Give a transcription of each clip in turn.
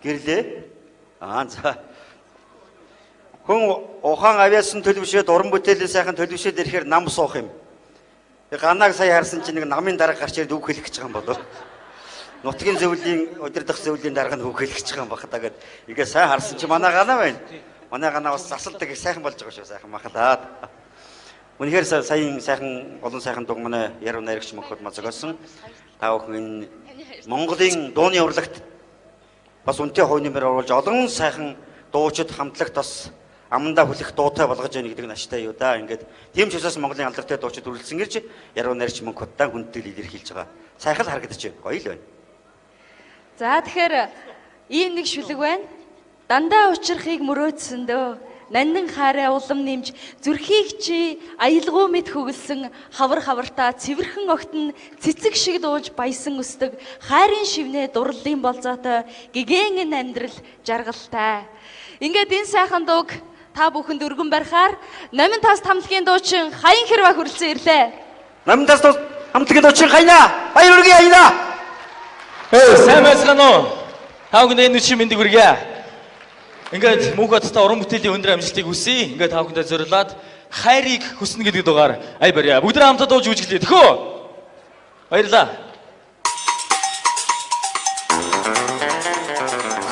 Гэрлээ. Аа за. Хүн ухаан авьяасан төлөвшөөд уран бүтээлийн сайхан төлөвшөөд ирэхээр нам суух юм. Ганааг сая харсан чинь нэг намын дарга гарч ирээд үг хэлэх гэж байгаа юм болов. Нутгийн зөвлөлийн удирдах зөвлөлийн дарга нь үг хэлэх гэж байгаа юм баг та гэд. Ингээ сайн харсан чи манай ганаа байна. Манай ганаа бас засалдаг их сайхан болж байгаа шүү, сайхан махлаад. Үнэхээр саяын сайхан олон сайхан дуу манай яруу найрагч мөнхөд ма зохиосон. Та бүхэн энэ Монголын дууны урлагт бас үнэтэй хувь нэмэр оруулж олон сайхан дуучид хамтлагт бас амандаа хүлэх дуутай болгож яах гэдэг нь аштай юу да. Ингээд тийм ч учраас Монголын алдартай дуучид үргэлжлэн ирж яруу найрагч мөнхөдтэй хүндэтгэл илэрхийлж байгаа. Сайхан л харагдаж байна. Гоё л байна. За тэгэхээр ийм нэг шүлэг байна. Дандаа учрахыг мөрөөдсөн дөө. Нандин хайраа улам нэмж зүрхийг чи аялгау мэд хөглсөн хавар хавартаа цэвэрхэн огтон цэцэг шиг дууж баясан өсдөг хайрын шивнээ дурлалын болзоотой гэгэн амьдрал жаргалтай. Ингээд энэ сайхан дууг та бүхэнд өргөн барихаар Номин тас хамтлагийн дуучин Хаян Хэрва хүрэлцэн ирлээ. Номин тас хамтлагийн дуучин Хаяна баяр хүргэе Хаяна. Сайн байцгаана уу? Та бүхэнд энэ өчийн мэндийг хүргье. Ингээд мөнх хоттой уран бүтээлийн өндөр амжилтыг хүсье. Ингээд та бүхэндээ зориулаад хайрыг хүснэ гэдэг дугаар ай барья. Бүгд хамтдаа дууж үжиглэе. Тэхүү. Баярлалаа.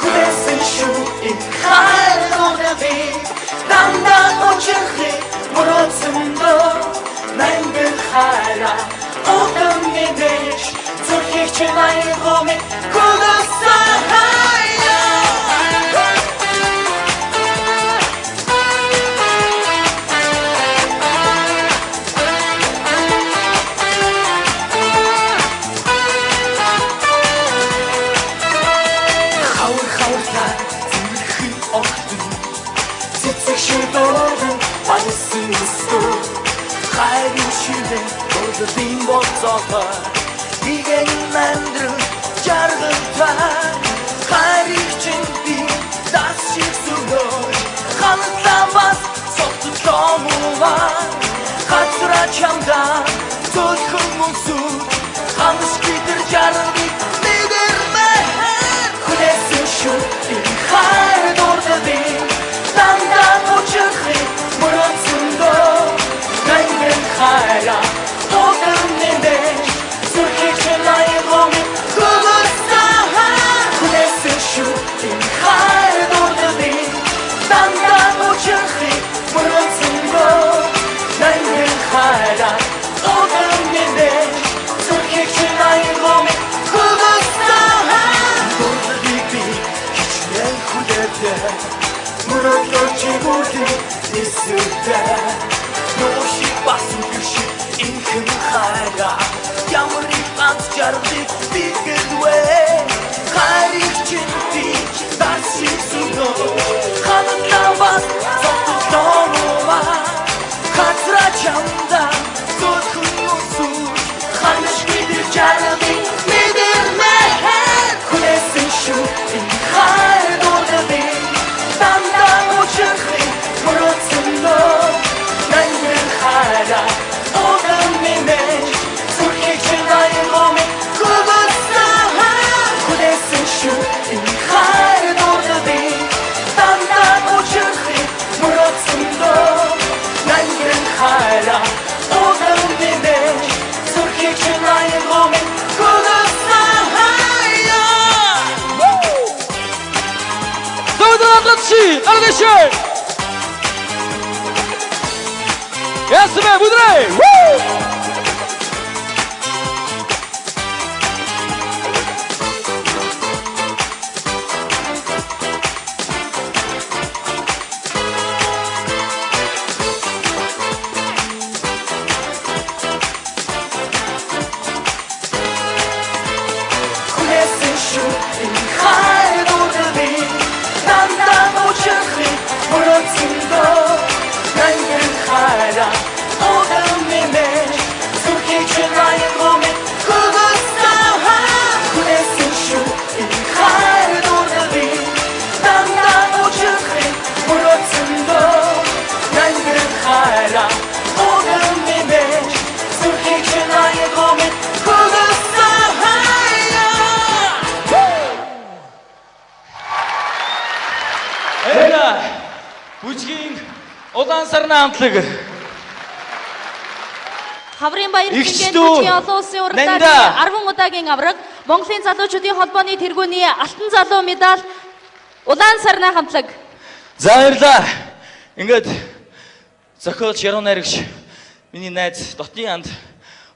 Хүлээсэн шүү энэ хайр дуудлага дандаа учрахыг мөрөөдсөн дөө нандин хайраа улам нэмэж зүрхийг чинь аялгау мэт хөлөсөн хайраа. Хавар хавартай зүрхэн огтон цэцэг шиг дуулан баясан өстөө хайрын шивэ дурлалын болцоотой нэгэн амьдрал жаргалтай хайрыг чинь би дас шиг сүнөөж ханатлаа бас цогцлоо муугаа газраа чамдаа цөлхөн мөсөж ханаш гидэр жаргалыг мэдэрмээр хүлээсэн шүү энэ хайр дурлалыг дандаа учрахыг мөрөөдсөн дөө нандин хайраа улам нэмэж зүрхийг чинь аялгау мэт хөлөсөн хүлээсэн шүү энэ хайр дурлалыг дандаа учрахыг мөрөөдсөн дөө нандин хайраа улам нэмэж зүрхийг чинь аялгау мэт хөлөсөн дурлалыг би хичнээн хүлээдэг мөрөөдлөө чи бүрэн эсвэртэй нуур шиг бас үхэр шиг инхэн хайраа ямар их ганц жаргалыг би гэдвэ хайрыг чинь би дас шиг сүнөө ханатлаа бас цогцлоо муугаа газраа чамдаа цөлхөн өсөж ханаш гидэр жаргалыг мэдэрмээр хүлээсэн шүү энэ хайр дурлалыг дандаа учрахыг мөрөөдсөн дөө нандин хайраа улам нэмэж зүрхийг чинь аялгау мэт хөлөсөн хүлээсэн шүү энэ хайр дурлалыг дандаа учрахыг мөрөөдсөн дөө нандин хайраа улам нэмэж зүрхийг чинь аялгау мэт хөлөсөн Зөв гаргашээ. Ясмэ бүдрээ. Woo! Хүлээсэн шүү энэ хайр дурлалыг дандаа учрахыг мөрөөдсөн дөө нандин хайраа улам нэмэж Сарна хамтлаг. Хаврын баяр Игч хэмжээнд дүү. бүжгийн олон улсын уралдааны Нанда. 10 удаагийн авраг Монголын залуучуудын холбооны тэргүүний алтан залуу медаль Улаан сарна хамтлаг. За баярлаа. Ингээд зохиолч Яруу найрагч миний найз Дотны анд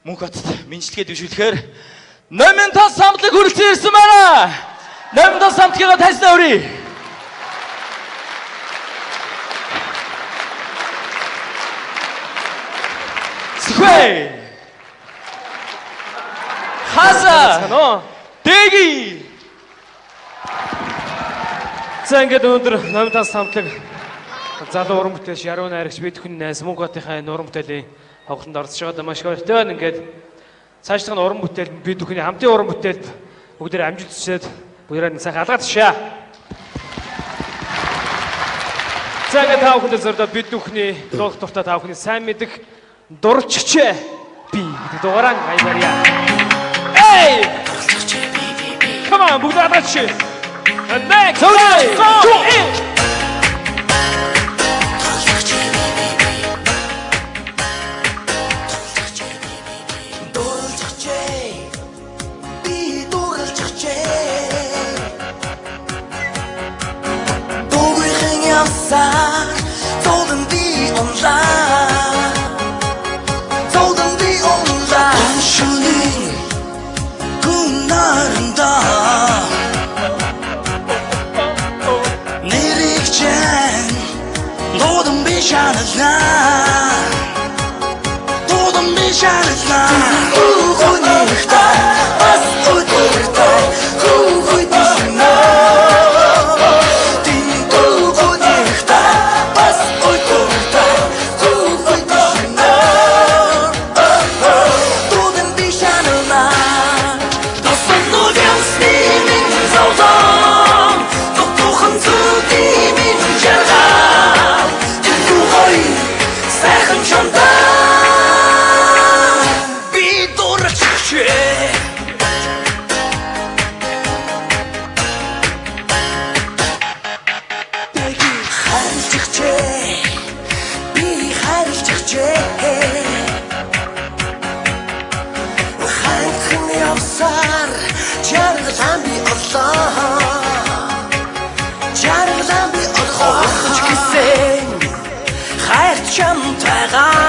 мөнх хотод мэндчилгээ дэвшүүлэхээр Номын тас хамтлаг хүрэлцэн ирсэн байна. Номын тас хамтлагийг тайснаа өрье. Сүхвэ. Хаса. Дэги. За ингээд өнөөдөр Номын тас хамтлаг залуу уран бүтээлч Яруу найрагч бид хүн найз Мөнх хотынхаа энэ уран бүтээлийн тоглолтод оролцож байгаадаа маш их баяртай байна. Ингээд цаашлах нь уран бүтээл бид бүхний хамтын уран бүтээлд бүгдээр амжилт хүсээд бүгдээрээ нэг сайхан алгаад тшээ. За ингээд та бүхэнд зордоо бид бүхний дуулах дуртай та бүхний сайн мэдэх дурччээ би гэдэг дугаараа аялаарья. Эй! Come on, бүгд алгаад тшээ. Next, Two, two, eight. Дурлжээ. Би дурлжээ. Дугуйхан явсаар зовлон би унлаа. Зовлон би унлаа. Шүний күн наранда нэрийг чэн дуудан би шаналнаа. Дуудан би шаналнаа. Хүүхнийхтэй бас өдөртэй хүүхдийснэ. Хүүхнийхтэй бас өдөртэй хүүхдийснэ. Дуудан би шаналнаа. Тосон нүгэлсний минь зовлон Дутуухан зүудий минь жаргал Тэрхүү гоё сайхан чамдаа Би дурчхээ. Хайрлчихжээ. Би хайрлчихжээ. Хайрхан явсаар жаргалан би оллоо. Жаргалан би оллоо. Ч гэсэн хайр чамтайгаа.